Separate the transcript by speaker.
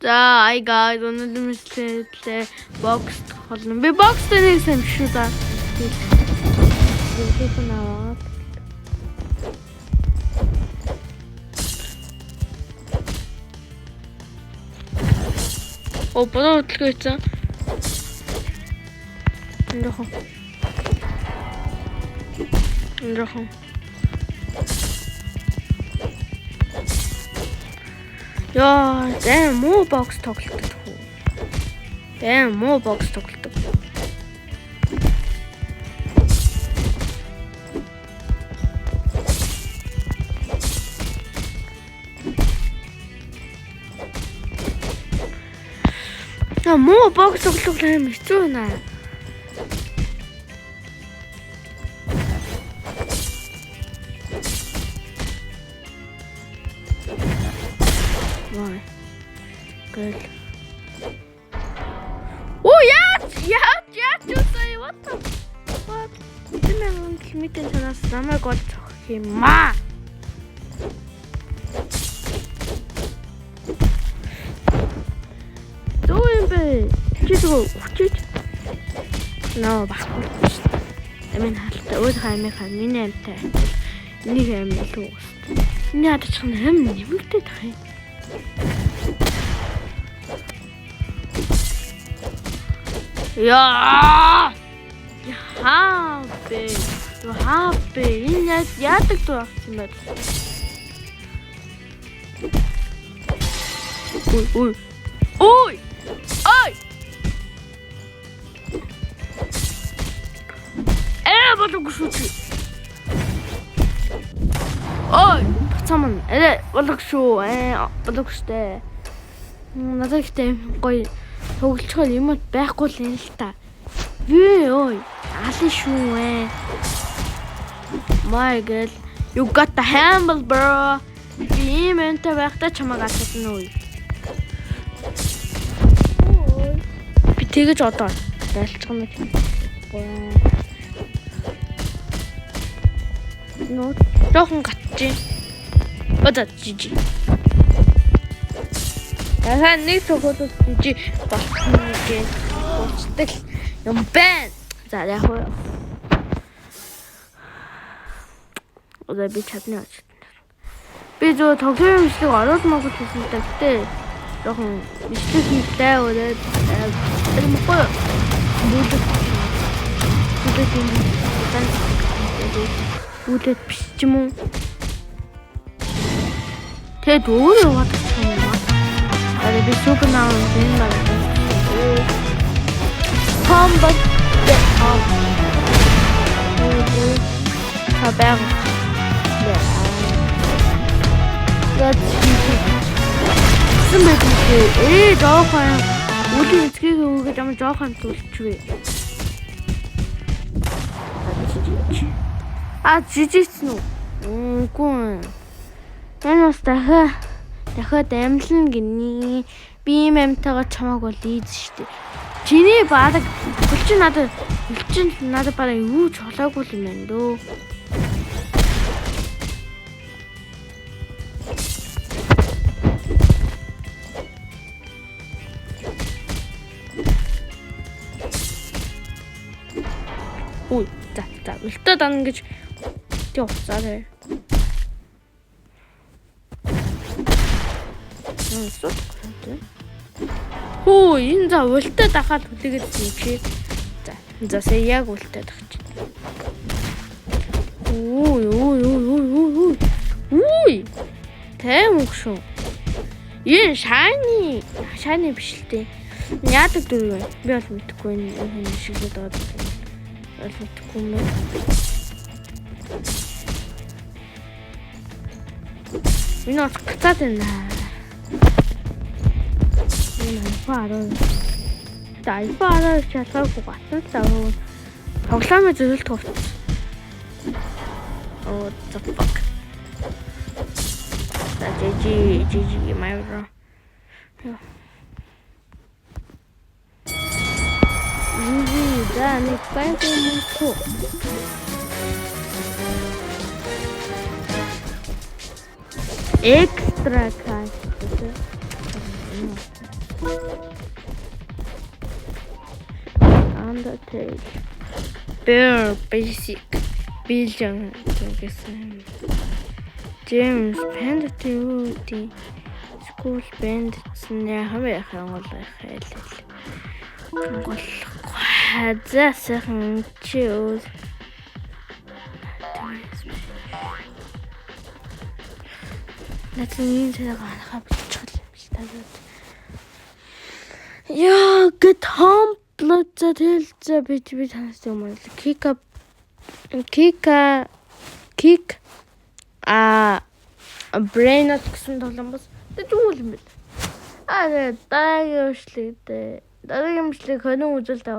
Speaker 1: За, hi guys, өнөөдөр мэтлээ box тоглоно. Би box дээр юм шүү да. Би наваад. О, бодоо хөдөлгөөн хийсэн. Эндхэн. Эндхэн. Яа, зай муу бокс тоглолдог хүү. Зай муу бокс тоглолдог. Яа, муу бокс тоглох юм хэцүү байна. Why? Girl. Оо яаж яаж яаж үсэй what the fuck? 1000 км-ийн цаанаас намайг олж цохих юм аа. Зөө юм бэ? Чи зүгээр хүчээж. Нөө баггүй шүү дээ. Амин хаалтай өөрийнхөө амийг хаа миний амтай. Энийг амин илүү уустай. Миний хадчих нь амин нэмэгдээд тах юм. Яа! Яа бэ? Яа бэ? Энэ яаж яадаг дуу авсан бэ? Ой, ой. Ой! Ой! Ээ болоогүй шүү чи. Ой, буцааман. Ээ болоогүй шүү. Ээ болоогүй штэ. Надад ихтэй гоё тоглолцохоор юм байхгүй л юм л та. Би ой, алын шүү ээ. My girl, you got the handle bro. Би ийм энтэй байхдаа чамайг алхадна уу? Би тэгэж одоо байлцах юм. Нөө жоохон гатчих. Одоо жижиг. Дахиад нэг тохиолдолд жижиг болсон гэж уучдаг юм байна. За яг уу. Одоо би чадны очт. Би зөв тоглоом бичлэг оруулмаагүй гэсэн та. Гэтэ жоохон бичлэг хийлээ өрөөд тэр мөхгүй. Бүлэг. Бүлэг юм. Бүлэг биш ч юм уу. Тэгэд өөрөө яваад юм аа. Арай би супер наун энэ баг. Комбо. Хабер. Гэсэн байх юм чи. Ээ жоохон үлийн эцгийг өгөөд ямар жоохон түлчвэ. А жижигсэн үү? Үгүй. Энэ бас дахиад амьлна гинэ. Би ийм амьтайгаа чамааг бол ийз штэ. Чиний бараг хөлчин надад бараг юу ч холоогүй юм байна дөө. Үй, за за үлдээ дан гэж тий уцаарай. Хөө энэ за үлдээ дахаад хүлээгээд юм чи. За за сая яг үлдээ дах чи. Үй үй үй үй үй. Үй. Тэм үг шүү. Энэ shiny биш л дээ. Яадаг дүр юм. Би бол мэдэхгүй энэ шиглээд байгаа. Бол мэдэхгүй юм. Энэ бас гацаад байна. Энэ iPhone 10. За iPhone 10 шалгаагүй гацсан л аа. Тоглоомын зөвлөлт хувцас. Oh, the fuck. За GG GG my bro. За нэг баян мөнхөө. Extra cash. Undertale. Bare Basic Billion гэсэн. James Panda юу гэдэг School Band гэсэн яхам яхан гол хайл. Гол за сайхан чи өө. Надад энэ цагаа анхаа бичих юм л та. Яа, get home за тэл за би би танаас юм аа. Kika Kika Kick а Brainot гэсэн тоглоом бас тэг юу юм бэ? Аа, дараагийн бичлэг дээ. Дараагийн бичлэг хонин үзэл тавь.